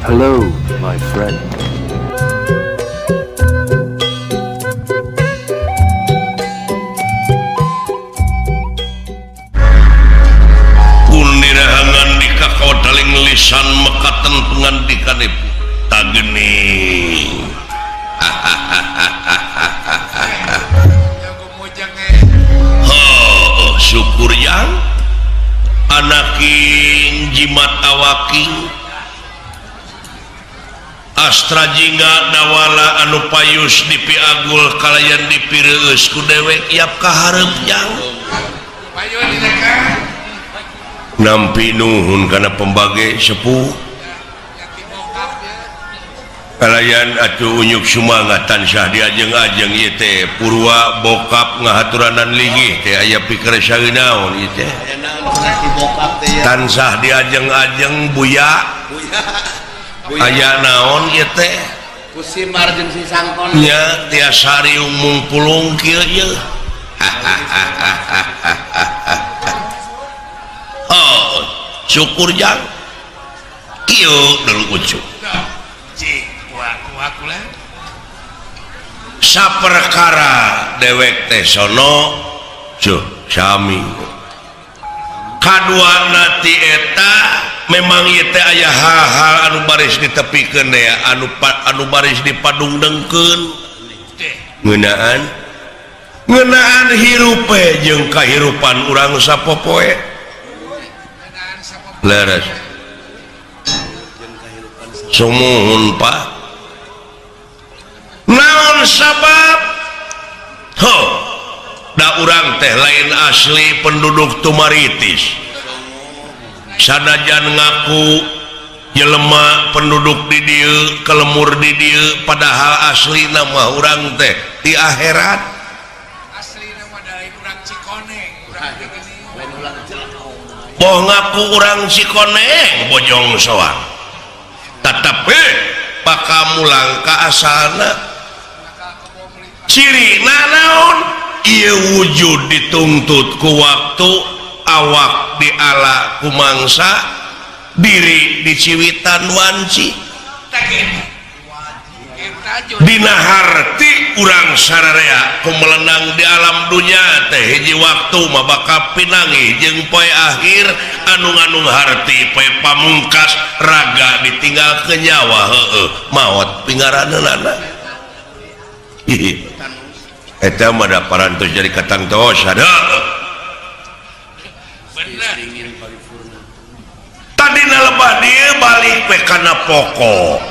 Hello, my friend. Punirahangan di kakawataling lisan mekaten pengandikanipun tageni. Oh, syukur yang anaking jimat awaking Astra jingga dawala anu payus dipiagul kalayan dipireueus ku dewek yap kaharep yang nampi nuhun kana pembage sepuh kalayan atuh unyuk sumangat tansah diajeng-ajeng ieu teh purwa bokap ngahaturanan linggih teh aya pikir saeunaon ieu teh tansah diajeng-ajeng buya aya naon ieu teh kusimar jeung si sangkon nya tiasa riung mungpulung kieu ieu. Oh, syukur jang kieu deul ucu saperkara dewek teh sono cuh sami kaduana ti eta memang ieu teh aya hal-hal anu baris ditepikeun ya anu baris dipadungdengkeun ngeunaan hirupe jeung kahirupan urang sapopoe leres sumuhun Pak naon sabab ho da urang teh lain asli penduduk Tumaritis sanajan ngaku jelema penduduk di dieu kelemur di dieu padahal asli nama urang teh di akhirat asli nama lain urang Cikoneng boh ngaku urang Cikoneng bojong soang tetapi bakal mulang ka asalna ciri naon ieu wujud dituntut ku waktu awak diala ku mangsa diri diciwitan wanci dina harti urang sararea ku melenang di alam dunya teh hiji waktu mah bakal pinangi jeung poe akhir anu nganung harti poe pamungkas raga ditinggal ke nyawa heueuh maot pinggaraneunana. Eta mah da parantos jadi katangtos heueuh. Tadina lebah dieu balik we kana pokok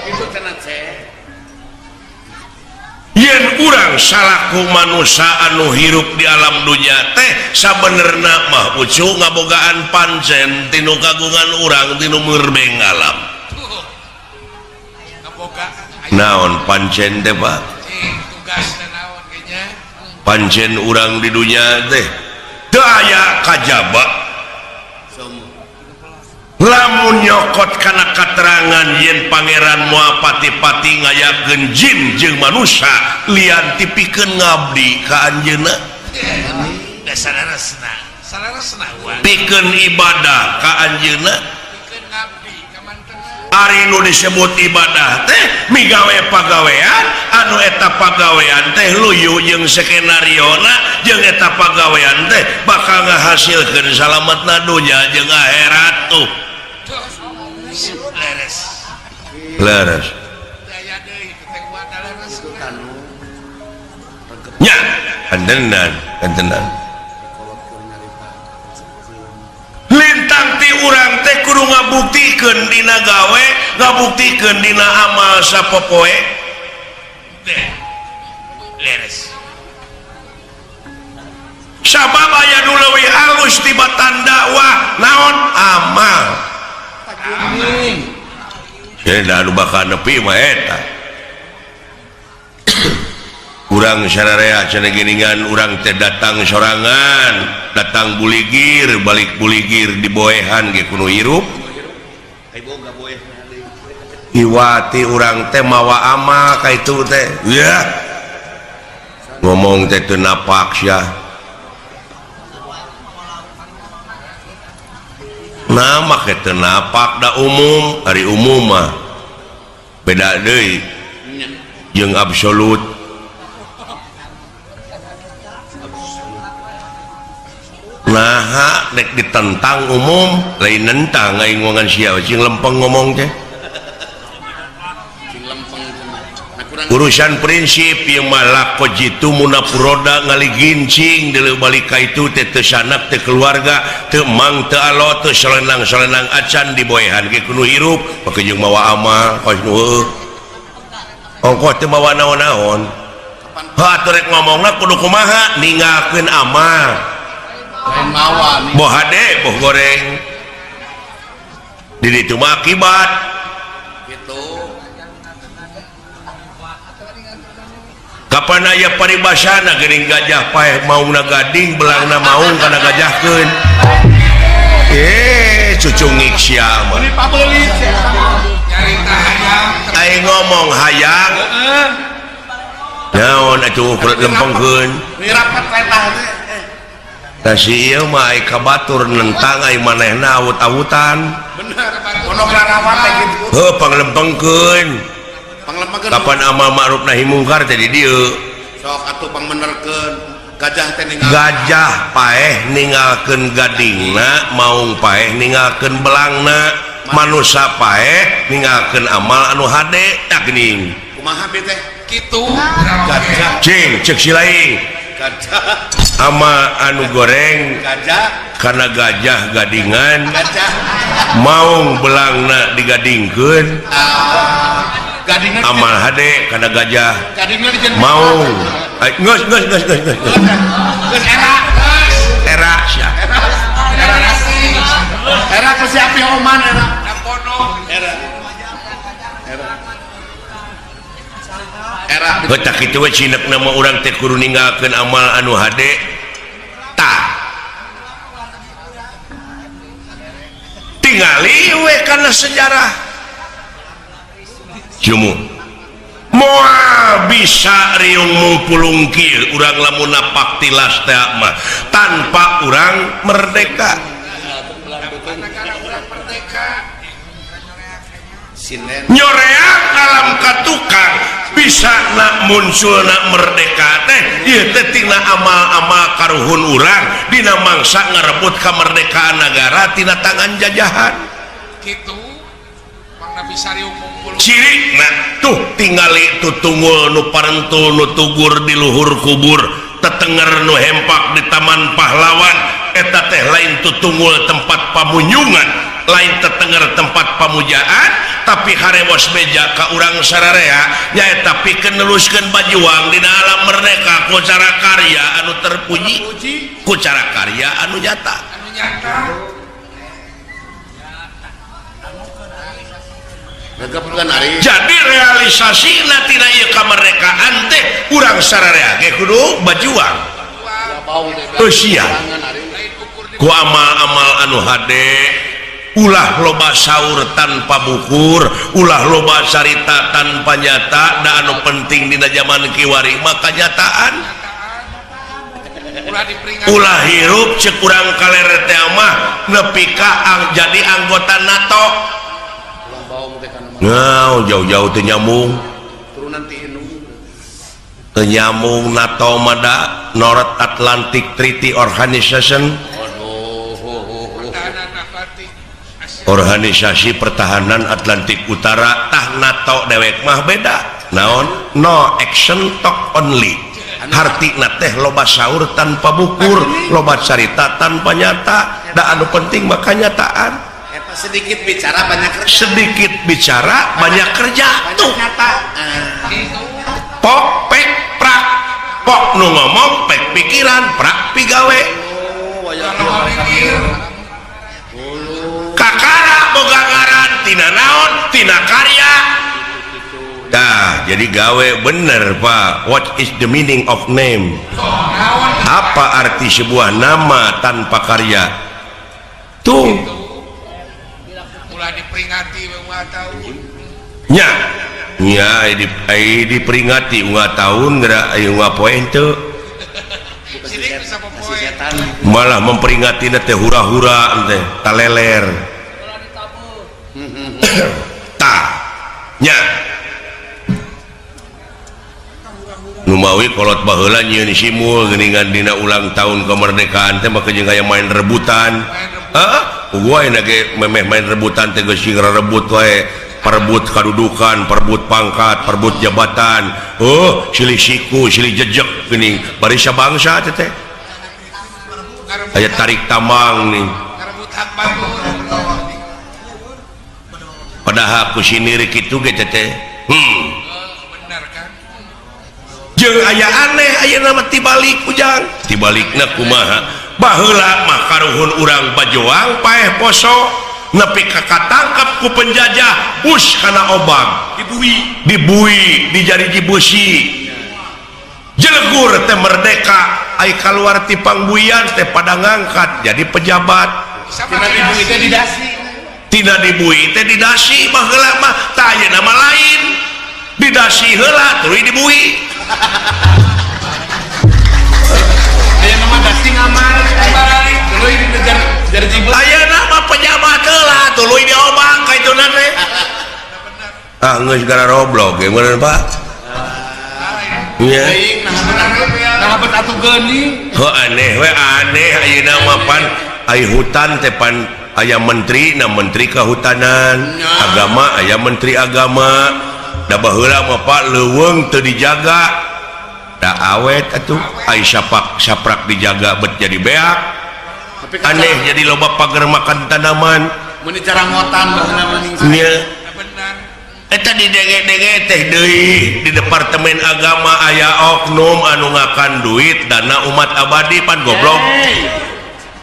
yen urang salaku manusia anu hirup di alam dunya teh sabenerna mah ucu ngabogaan pancen tinu kagungan urang tinu murbeng alam naon pancen teh Pak pancen urang di dunya teh teu aya kajaba lamun nyokot kana katerangan yen pangeran moal pati-pati ngayakeun jin jeung manusia lian tipikeun ngabdi ka anjeunna pikeun ibadah ka anjeunna ari nu disebut ibadah teh migawe pagawean anu eta pagawean teh luyu jeung skenariona jeung eta pagawean teh bakal ngahasilkeun salametna dunya jeung akhirat tuh leres nya kantenan lintang ti urang teh kudu ngabuktikeun dina gawe ngabuktikeun dina amal sapopoe leres sabab aya nu leuwih alus tibatan dakwah naon amal anu bakal nepi mah eta urang sararea cenah geuningan urang teh datang sorangan datang buligir balik buligir diboehan ge kudu hirup iwati urang teh mawa amal ka itu teh ya ngomong teh teu napak sia Nah make teu napak da umum ari umum mah Beda deui jeung absolut. Naha rek ditentang umum lain nentang aing ngomongan sia cing lempeng ngomong teh. Urusan prinsip ieu mah lako jitu munapuroda ngaligincing deuleu balik ka itu teh teu sanak teu keluarga teu mang teu alo teu solenang-solenang acan diboehan ge kudu hirup make jeung mawa amal kos nu heuh ongkoh teu mawa naon-naon heuh atuh rek ngomongna kudu kumaha ninggalkeun amal lain mawa boh hade boh goreng di ditu mah akibat kitu. Kapan aya paribasana geuning gajah paeh maungna gading belangna maung kana gajahkeun. Cucungik sia mah. Aing ngomong hayang. Heeh. Naon atuh lempengkeun. Mirapat letah teh. Tah si ieu mah ai ka batur nentang ai manehna awut-awutan. Bener. Ono larawat teh kitu. Heuh panglempengkeun. Kapan amal ma'ruf nahi mungkar teh di dieu. Sok atuh pangmenerkeun gajah teh ninggal. Gajah paeh ninggalkeun gadingna, maung paeh ninggalkeun belangna, manusa paeh ninggalkeun amal anu hade tah geuning. Kumaha be teh? Kitu. Gajah. Cing ceuk si laing. Gajah. Ama anu goreng gajah kana gajah gadingan. Gajah. Maung belangna digadingkeun. Amal hade kana gajah maung geus geus geus geus geus geus era era sia era ku si api oman era era era heuh tah kitu we cinekna mah urang teh kudu ninggalkeun amal anu hade tah tingali we kana sejarah jumu moal bisa riung mungpulung kieu urang lamun napak tilas teh mah tanpa urang merdeka. Nyoreang alam katukang bisa nak muncul nak merdeka teh ieu teh tina amal-amal karuhun urang dina mangsa ngarebut kamerdekaan nagara tina tangan jajahan. Kitu ciri nah tuh tingali tutungul nu parentul nu tugur di luhur kubur tetenger nu hempak di taman pahlawan eta teh lain tutungul tempat pamunyungan lain tetenger tempat pamujaan tapi harewos beja ka urang sararea nyaeta pikeun neluskeun bajuang dina alam merdeka ku cara karya anu terpuji ku cara karya anu nyata. Jadi realisasi tina ieu kamerdekaan teh urang sararea ge kudu bajuang. Eusia ku amal-amal anu hade ulah loba saur tanpa bukur ulah loba carita tanpa nyata da anu penting dina jaman kiwari mah kanyataan. Ulah hirup ceuk urang kaler teh mah nepi ka jadi anggota NATO. Nah, jauh-jauh teu nyambung. Teu nyambung NATO mah da North Atlantic Treaty Organization. Organisasi Pertahanan Atlantik Utara tah NATO dewek mah beda. Naon? No action talk only. Hartina teh loba saur tanpa bukur, loba carita tanpa nyata. Da anu penting mah kanyataan. Sedikit bicara banyak kerja. Sedikit bicara banyak kerja. Banyak tuh. Nyata. Pok pek prak. Pok nu ngomong pek pikiran prak pigawe. Kakara boga ngaran tina naon tina karya. Dah jadi gawe bener Pak. What is the meaning of name? Apa arti sebuah nama tanpa karya? Tuh. Diperingati unggal tahun. Nya. Nya diperingati unggal tahun geura aya unggal poe henteu. Malah memperingati teh hura-hura teh taleler. Tah. Nya. Numawi kolot baheula nyieun simul geuningan dina ulang tahun kemerdekaan teh mah jeung aya main rebutan. Heeh, gua ayeuna ge memeh main rebutan teh geus sing rebut wae, perebut kadudukan, perebut pangkat, perebut jabatan. Oh, silih siku, silih jejek geuning bari sabangsa teh teh. Aya tarik tambang nih. Padahal ku sinir kitu ge teh. Jeung aya aneh ayeuna mah tibalik ujang. Tibalikna kumaha? Baheula mah karuhun urang bajoang paeh poso nepi ka katangkep ku penjajah bus kana obag dibui dijariji beusi. Jelegur teh merdeka ai kaluar ti pangbuian teh pada ngangkat jadi pejabat. Tina dibui teh didasi. Tina dibui teh didasi baheula mah tah ayeuna mah lain. Didasi heula tuluy dibui. Ayeuna mah dasi ngamar tuluy dinejar jariji beusi. Ayeuna mah pejabat heula tuluy diobang ka ituna teh. Ah geus gara roblok ge meureun Pak. Iya. Nah bet atuh geuning. Heuh aneh we aneh ayeuna mah pan ai hutan teh pan aya menteri na menteri kehutanan, agama aya menteri agama. Da baheula mah Pak leuweung teu dijaga. Da awet atuh ai sapak saprak dijaga bet jadi beak. Aneh jadi loba pager makan tanaman. Mun dicarangotan baheula mah ning. Nya. Eta di denge-denge teh deui di departemen agama aya oknum anu ngakan duit dana umat abadi pan goblok.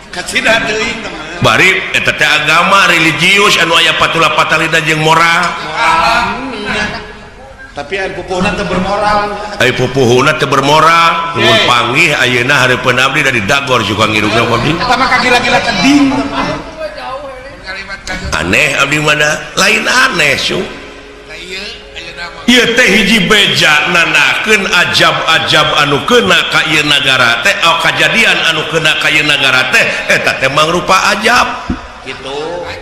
Kacida deui teman. Bari eta teh agama religius anu aya patula patalida jeung moral. Tapi ai pupuhna teu bermoral. Ai pupuhna teu bermoral, mun panggih ayeuna hareupeun abdi da didagor suka ngirungna abdi. Eta mah kagila-gila teding. Aneh abdi mana? Lain aneh su. Ieu teh hiji beja nanakeun ajab-ajab anu kena ka ieu nagara teh, oh, kajadian anu kena ka ieu nagara teh eta teh mangrupa ajab. Gitu.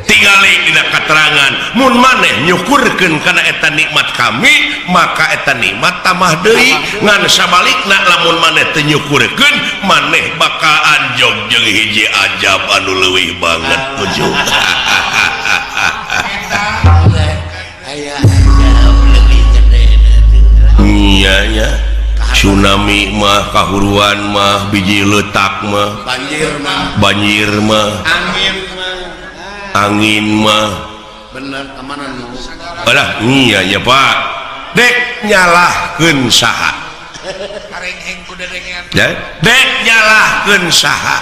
Tingali dina katerangan mun maneh nyukurkeun kana eta nikmat kami maka eta nikmat tambah deui ngan sabalikna lamun maneh teu nyukurkeun maneh bakal anjog jeung hiji ajab anu leuwih banget ujung. Iya ya, tsunami mah kahuruan mah biji letak mah banjir mah angin mah bener kemana alah iya ya Pak dek nyalahkeun saha dek nyalahkeun saha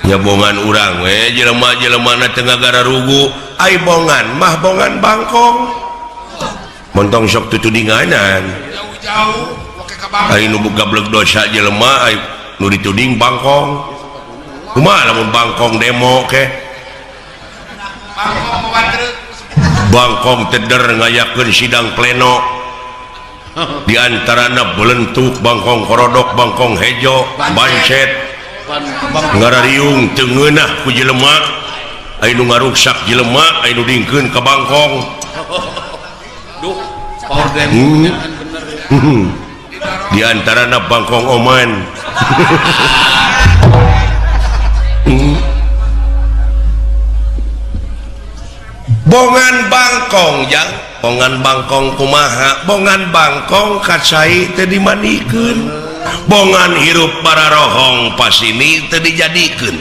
nyabongan urang we jelema-jelemana teu ngagararugu ai bongan mah bongan bangkong montong sok tutudinganan jauh-jauh oke ka bangkong ai nu gablek dosa jelema ai nu dituding bangkong kumaha lamun bangkong demo ke bangkong teder ngayakeun sidang pleno di antarana belentuk bangkong korodok bangkong hejo bancet ngarariung teu ngeunah ku jelema ai nu ngaruksak jelema ai nu dingkeun ka bangkong. Duh, power demo bener ya. Di antarana bangkong oman. Bongan bangkong jang, bongan bangkong kumaha, bongan bangkong kacai teu dimandikeun. Bongan hirup bararohong pasini teu dijadikeun.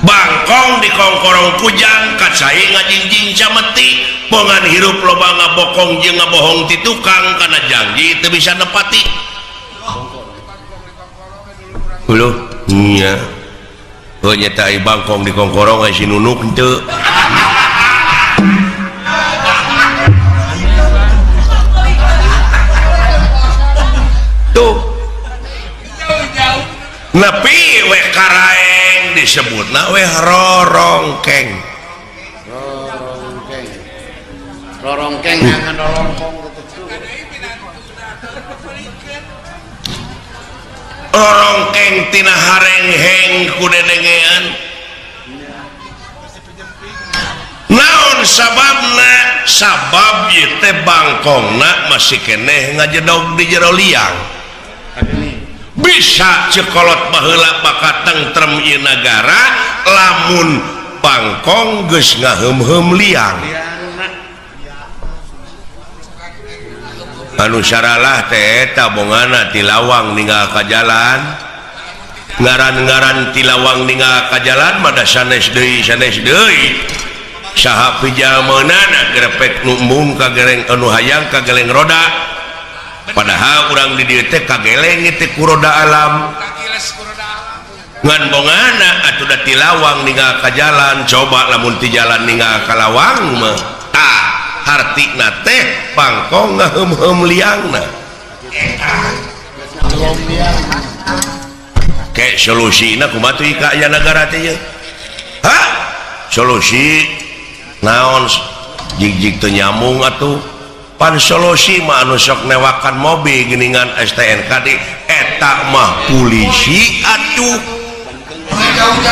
Bangkong dikongkorong kujang kacai ngajingjing cameti. Bongan hirup loba ngabokong jeung ngabohong ti tukang kana janji teu bisa nepati. Heuh nya. Heuh nya ai bangkong dikongkorong ai si nunuk henteu. Tuh. Nepi we karaeng disebutna we rorongkeng. Rorongkeng. Rorongkeng ngan rorongkong gitu. Rorongkeng tina harengheng ku dedengean. Naon sababna Sabab ieu teh bangkongna masih keneh ngajedog di jero liang. Bisa cekolot baheula bakal tentrem ieu nagara lamun bangkong geus ngaheum-heum liang. Anu saralah teh eta bongana ti lawang ninggal ka jalan. Ngaran-ngaran ti lawang ninggal ka jalan mah da sanes deui sanes deui. Saha pijalmeunana grepek nu embung ka gereng anu hayang ka geleng roda. Padahal urang di dieu teh kageleng teh ku roda alam. Ngan bongana atuh da ti lawang ninggal ka jalan, coba lamun ti jalan ninggal ka lawang mah tah hartina teh bangkong ngaheum-heum liangna. Ke solusina kumaha tuh ka aya nagara teh ieu? Hah? Solusi naon jig-jig teu nyambung atuh. Pan solusi mah anu sok newakan mobil geuningan STNK di eta mah polisi atuh.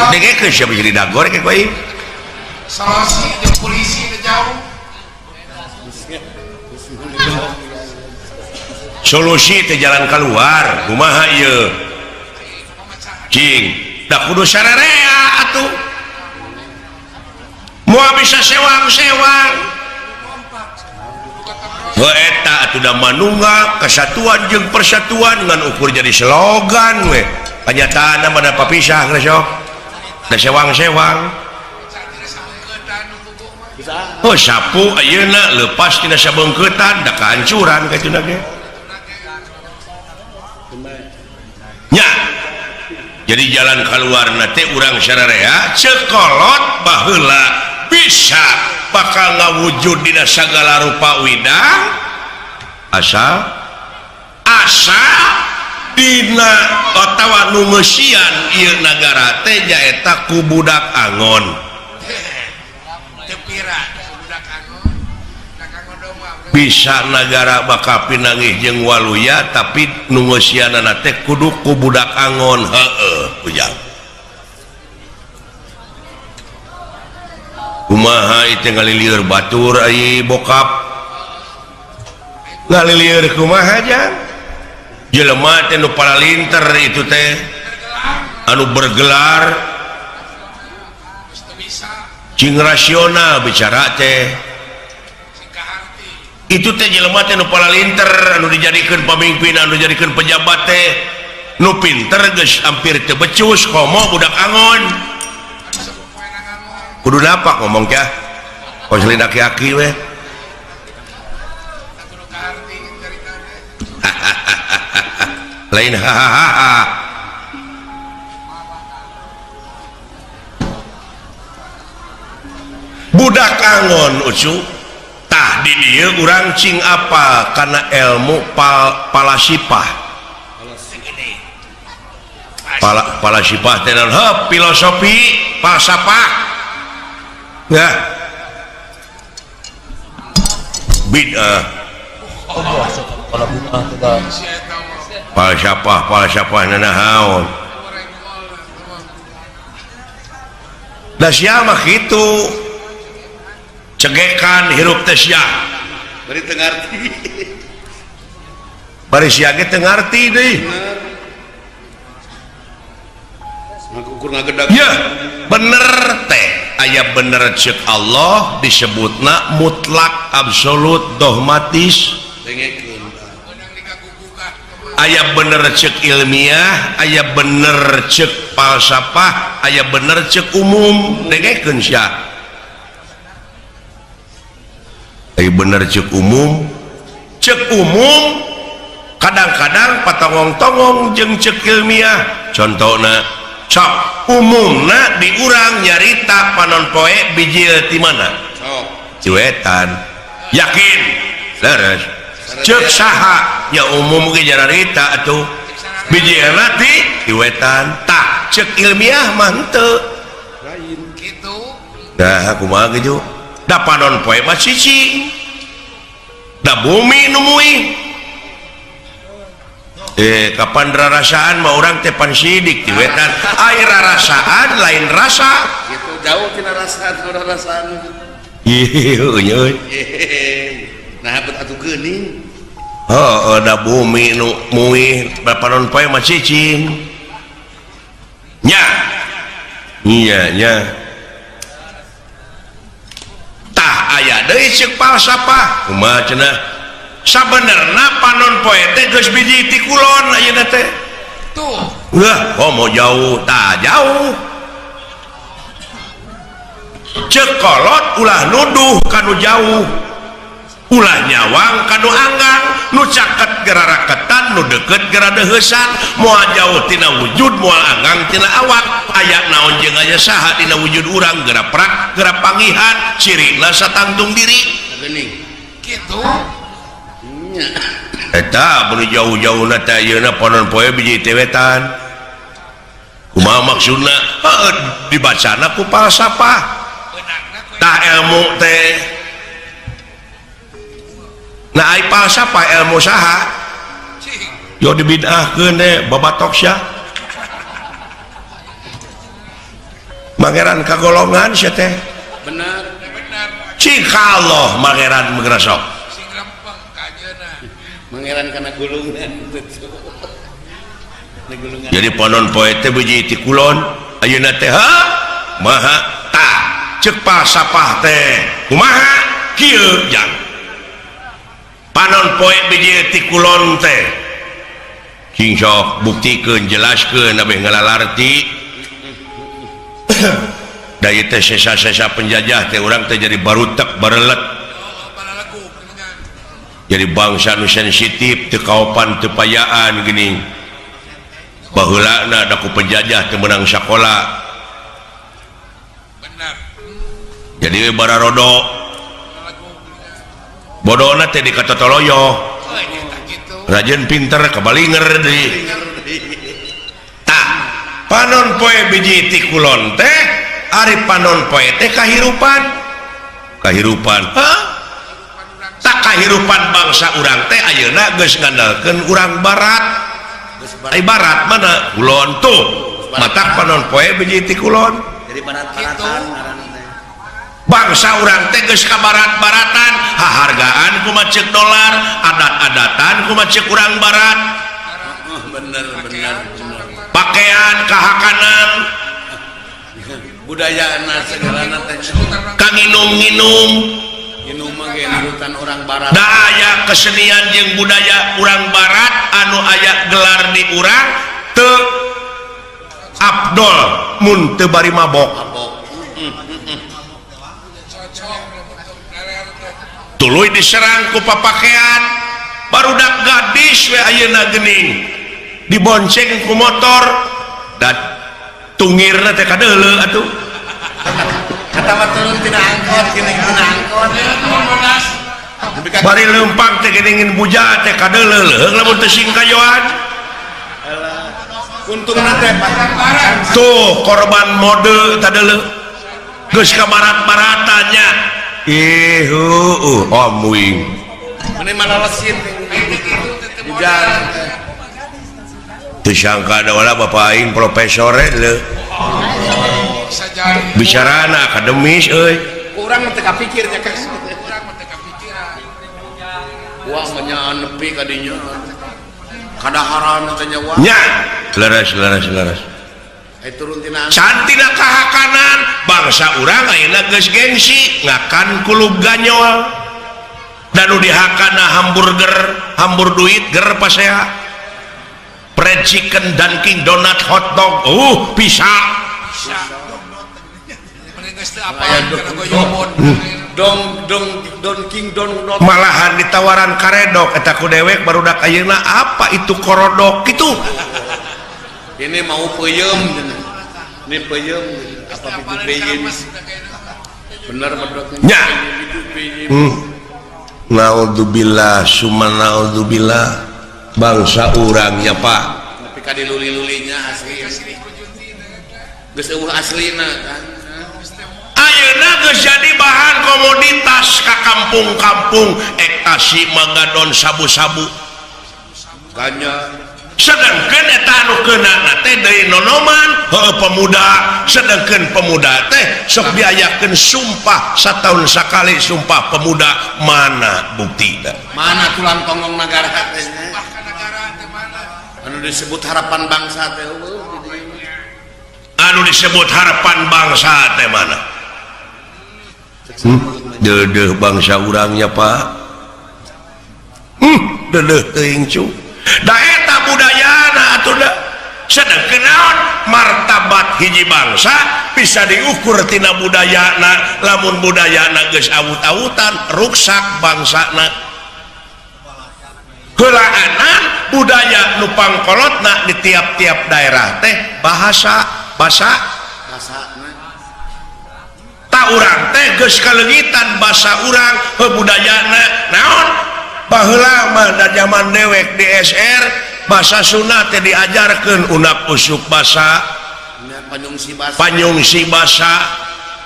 Dengekeun sia bisa didagor ke koe. Solusi jeung polisi teh jauh. Solusi teh jalan keluar kumaha ieu? Cing, da kudu sararea atuh. Moal bisa sewang-sewang. Heuh eta atuh da manunggal kesatuan jeung persatuan ngan ukur jadi slogan we. Kanyataanna mah da papisah geus sok. Da sewang-sewang. Oh sapu ayeuna leupas tina sabeungkeutan da kahancuran katuna ge. Nya. Jadi jalan kaluarna teh urang sararea cekolot baheula bisa bakal ngawujud dina sagala rupa widang asal asa dina atawa nu ngeusian ieu nagara teh nyaeta ku budak angon. Bisa nagara bakal pinanggih jeung waluya tapi nu ngeusianana teh kudu ku budak angon. Heueuh ujang. Kumaha itu ngalilieur batur ai bokap ngalilieur kumaha jang jelema teh nu paralinter itu teh anu bergelar cing rasional bicara teh itu teh jelema teh nu paralinter anu dijadikeun pamimpin anu dijadikeun pejabat teh nu pinter geus hampir teu becus komo budak angon. Kudu napak ngomong kah? Konselin aki-aki weh. Lain hahaha. Budak angon ucu. Tah di dieu urang cing apa kana ilmu palasipah. Palasipah teh naon? Heuh, filosofi, falsafah. Ya. Bid'ah. Falsafah, falsafah nanahaon. Da sia mah kitu. Cegekan hirup teh sia. Bari teu ngarti. Bari sia ge teu ngarti deui. Ya, bener teh. Aya bener cek Allah disebutna mutlak absolut dogmatis. Aya bener cek ilmiah, aya bener cek falsafah, aya bener cek umum. Dengekeun sia. Aya bener cek umum. Cek umum kadang-kadang patongong-tongong jeung cek ilmiah. Contohna sok umumna diurang nyarita panon poe bijil ti mana? Ciwetan. Yakin? Leres. Cek saha? Ya umum ge nyarita atuh. Bijilna ti ciwetan. Tah cek ilmiah mah henteu. Lain kitu. Nah kumaha ge Da panon poe mah cicing. Da bumi nu muih. Kapan rarasaan mah urang teh pan sidik di wetan. Ai rarasaan lain rasa. Gitu jauh tina rasa rarasaan. Ieu nya. Nah bet atuh geuning. Heeh, da bumi nu muih panon poe mah cicing. Nya. Iya nya. Tah aya deui ceuk falsafah. Kumaha cenah? Sabenerna panon poe teh geus biji ti kulon ayeuna teh. Tuh. Wah, komo jauh, tah jauh. Ceuk kolot ulah nuduh kanu jauh. Ulah nyawang kanu anggang, nu caket geraraketan, nu deket geradeheusan, moal jauh tina wujud, moal anggang tina awak. Aya naon jeung aya saha dina wujud urang geura prak, geura pangihan, cirina satangtung diri. Geuning. Kitu. Nya. Eta mun jauh-jauhna teh ayeuna panon poe biji teh wetan. Kumaha maksudna? Heuh, dibacana ku falsafah. Tah ilmu teh. Nah ai falsafah ilmu saha? Yo dibid'ahkeun teh babatok sia. Pangeran kagolongan sia teh. Bener. Bener. Cik Allah pangeran mengresok. Sing rempeng ka ayeuna. Pangeran kana gulungan. Gulungan. Jadi panon poe teh biji ti kulon ayeuna teh ha maha tah ceuk falsafah teh kumaha kieu jang. Panon poe biji ti kulon teh cing sok buktikeun jelaskeun abeh ngalalarti. Da ieu teh sesa-sesa penjajah teh urang teh jadi barutek barelet. Jadi bangsa nu sensitif teu kaopan teu payaan geuning. Baheulana da ku penjajah teu meunang sakola. Bener. Jadi bararodo. Bodona teh dikatotoloyo. Rajin pinter kabalinger deui. Tah, panon poe biji ti kulon teh ari panon poe teh kahirupan. Kahirupan. Hah? Tak kahirupan bangsa urang teh ayeuna geus ngandalkeun urang barat. Ai barat mana? Kulon tuh. Matak panon poe biji ti kulon. Jadi barat-baratan ngaranna teh. Bangsa urang teh geus ka barat-baratan, hahargaan kumaha ceuk dolar, adat-adatan kumaha ceuk urang barat. Bener bener bener. Pakaian kahakanan, budayana segalana teh. Kanginum-nginum, nginum mah ge nurutan urang barat. Da aya kesenian jeung budaya urang barat anu aya gelar di urang teu abdol mun teu bari mabok. Tuluy diserang ku papakean barudak gadis we ayeuna geuning dibonceng ku motor dan tungirna teh kadeuleu atuh. Kata mah turun tina angkot geuning tina angkot. Bari leumpang teh geuning buja teh kadeuleu leuheung lamun teu singkayoan. Untungna teh tuh korban mode tadeuleu geus ka barat-baratannya. Ih, om wing. Meni malalesin hujan. Teu sangka da wala bapa aing profesor leuh. Bicarana akademis euy. Urang teu kapikir nya Kang. Urang mah teu kapikiran. Wah mah nepi ka dinya. Kadaharan teh nya wah. Nya, leres leres leres. Cantina kahakanan bangsa urang ayeuna geus gengsi ngakan kulub ganyol dan nu dihakana hamburger hambur duit ger pasea fried chicken Dunkin Donut hotdog bisa malahan ditawaran karedok eta ku dewek barudak ayeuna apa itu korodok kitu. Ini mau peyem, ini peyem, apa itu peyem? Benar nya. Naudzubillah, summa naudzubillah, bangsa urang ya Pak. Tapi kadi luli-lulinya asli. Geus eueuh aslina kan. Ayeuna geus jadi bahan komoditas ka kampung-kampung, ektasi magadon sabu-sabu. Ganja. Sedangkan eta anu keuna teh deui nonoman heueuh pemuda, sedangkan pemuda teh sok diayakeun sumpah satahun sakali sumpah pemuda, mana buktina? Mana tulang tonggong nagara teh? Anu disebut harapan bangsa teh eueuh. Anu disebut harapan bangsa teh mana? Deudeuh bangsa urangnya Pak. Deudeuh teuing cu. Da eta budayana atuh da. Sedengkeun naon martabat hiji bangsa bisa diukur tina budayana, lamun budayana geus awut-awutan ruksak bangsana. Heulaanan budaya nu pangkolotna di tiap-tiap daerah teh bahasa basa tak urang teh geus kaleungitan basa urang budayana naon baheula mah da zaman dewek di SR bahasa Sunda teh diajarkeun unak usuk basa panyungsi basa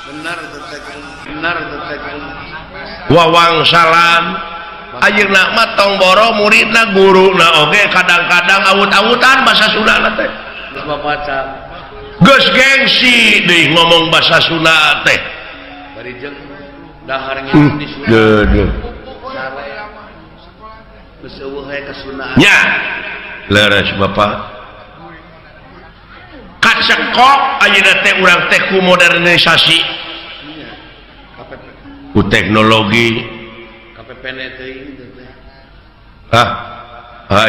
bener bener wawang salam ayeuna mah tong boro muridna guruna oge kadang-kadang awut-awutan bahasa Sunda teh geus gengsi deui ngomong bahasa Sunda teh bari jeung dahar nginum di Sunda deudeuh geus eueuh we kasunaan nya leres Bapak kacekok ayeuna teh urang teh ku modernisasi ku teknologi KPPN teuing teh ah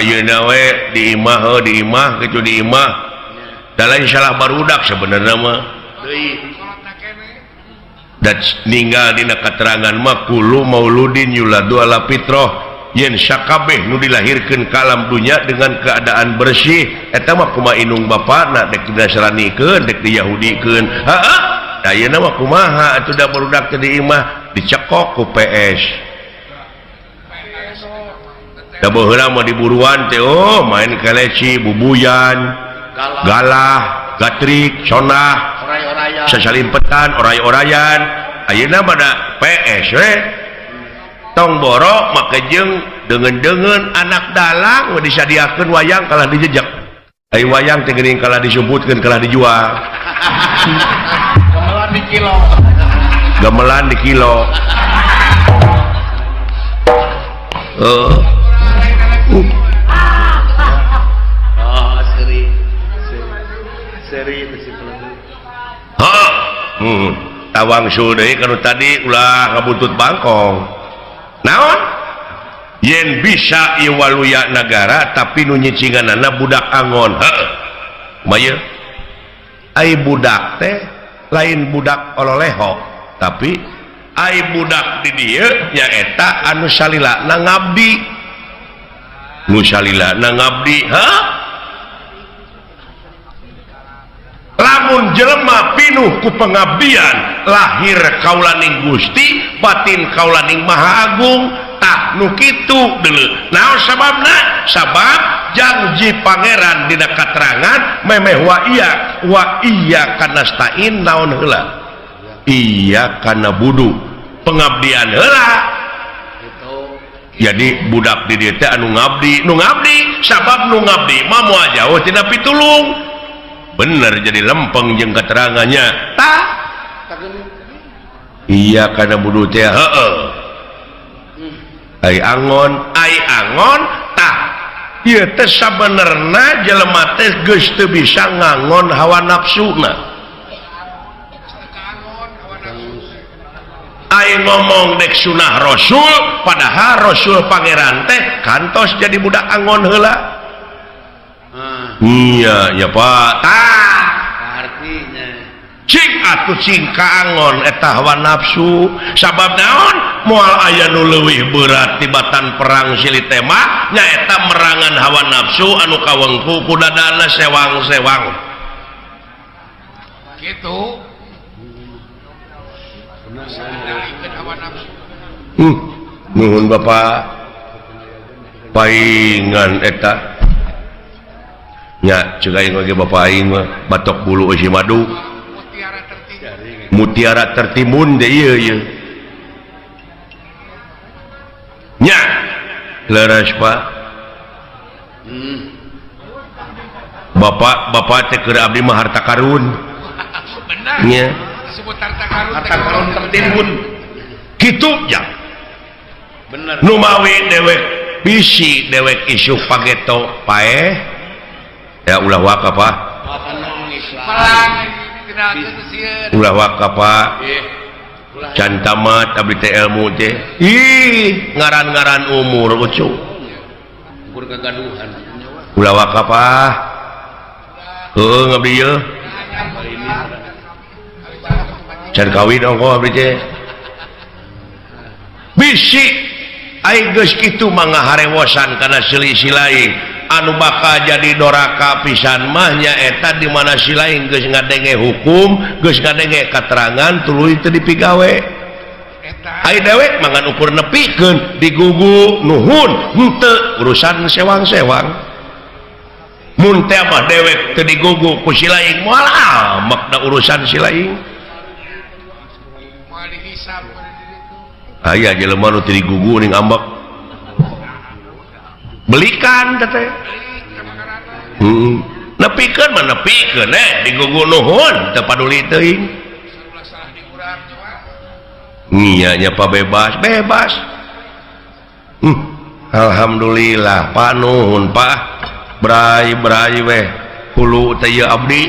ayeuna we di imah heuh di imah kitu di imah da lain salah barudak sebenarnya mah deui da ninggal dina katerangan mah kullu mauludin yuladu ala fitrah yen sakabeh nu dilahirkeun ka alam dunya dengan keadaan bersih eta mah kumaha indung bapana dek dinasranikeun dek diyahudikeun heeh da ayeuna mah kumaha atuh da barudak teh di imah dicekok ku PS da baheula mah diburuan teh oh main keleci bubuyan galah gatrik sonah sasalimpetan oray-orayan ayeuna mah da PS we tong boro make jeung deungeun-deungeun anak dalang we disadiakeun wayang kalah dijejek ai wayang teh geuning kalah disumputkeun kalah dijual gamelan di kilo gamelan di kilo oh seri seri ha tawang deui kanu tadi ulah ngabuntut bangkong naon yen bisa ieu waluya nagara tapi nu nyicinganana budak angon heuh kumaha ai budak teh lain budak ololeho tapi ai budak di dieu nyaeta anu salilana ngabdi nu salilana ngabdi heuh lamun jelema pinuh ku pengabdian lahir kaulaning Gusti batin kaulaning Maha Agung tah nu kitu deuleu naon sababna sabab janji pangeran dina katerangan memeh wa iya kanastain naon heula iya kana budu pengabdian heula jadi budak di dieu teh anu ngabdi nu ngabdi sabab nu ngabdi mah moal jauh tina pitulung bener jadi lempeng jeung keterangannya tah iya kana budu teh heueuh ai angon tah ieu teh sabenerna jelema teh geus teu bisa ngangon hawa nafsuna ai ngomong dek sunah rasul padahal rasul pangeran teh kantos jadi budak angon heula iya ya Pak tah artinya cing atuh cing kaangon eta hawa nafsu sabab naon moal aya nu leuwih berat tibatan perang silih tema nyaeta merangan hawa nafsu anu kawengku ku dadana sewang-sewang kitu nuhun Bapak paingan eta nya ceuk aing oge Bapak aing mah batok bulu eusi madu mutiara tertimbun deh ieu ieu nya leres Pak Bapak bapak teh keur abdi mah harta karun. Benar. Nya. Disebut harta karun. Harta karun tertimbun. Kitu ya. Bener. Numawi dewek bisi dewek isuk pageto paeh. Ya ulah waka Pak. Pelang dikenalkeun teh sieun. Ulah waka Pak. Can tamat abdi teh ilmu teh. Ih, ngaran-ngaran umur ucu. Ukur kegaduhan. Ulah waka Pak. Heueuh ngabdi ieu. Can kawin ongkoh abdi teh. Bisi ai geus kitu mah ngaharewosan kana selisih lain anu bakal jadi doraka pisan mah nyaeta di mana si lain geus ngadenge hukum geus ngadenge katerangan tuluy teu dipigawe. Ai dewek mah ngan ukur nepikeun digugu nuhun henteu urusan sewang-sewang. Mun teh mah dewek teu digugu ku si lain moal amek da urusan si lain. Moal dihisab. Aya jelema nu teu digugu ning ambek. Belikan teh. Heeh. Nepikeun mah nepikeun digugu nuhun teu paduli teuing. Nya nya pa bebas, bebas. Alhamdulillah pa nuhun pa. Brai-brai weh hulu teh ieu abdi.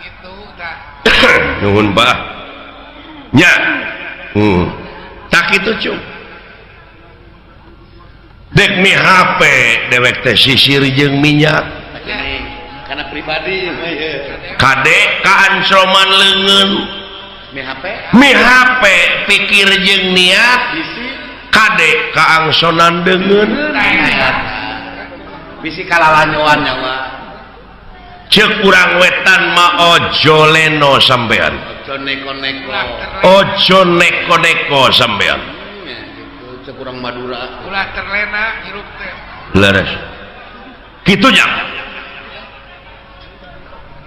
Kitu tah. Nuhun pa. Nya. Tak kitu cu. Dek mi HP dewek teh sisir jeung minyak. Karena pribadi kade kaansroman leungeun. Mi HP? Mi HP pikir jeung niat kade kaangsonan deungeun. Bisi kalalanyoan nyawa. Ceuk urang wetan mah ojo leno sampean. Ojo neko-neko. Ojo neko-neko sampean. Ceuk urang Madura. Ulah terlena hirup teh. Leres. Kitu nya.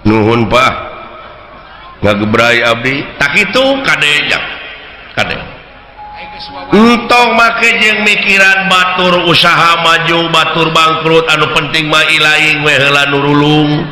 Nuhun Pak. Ngagebrai abdi. Tak kitu kade nya. Kade. Entong make jeung mikiran batur usaha maju, batur bangkrut, anu penting mah ilaing we heula nurulung.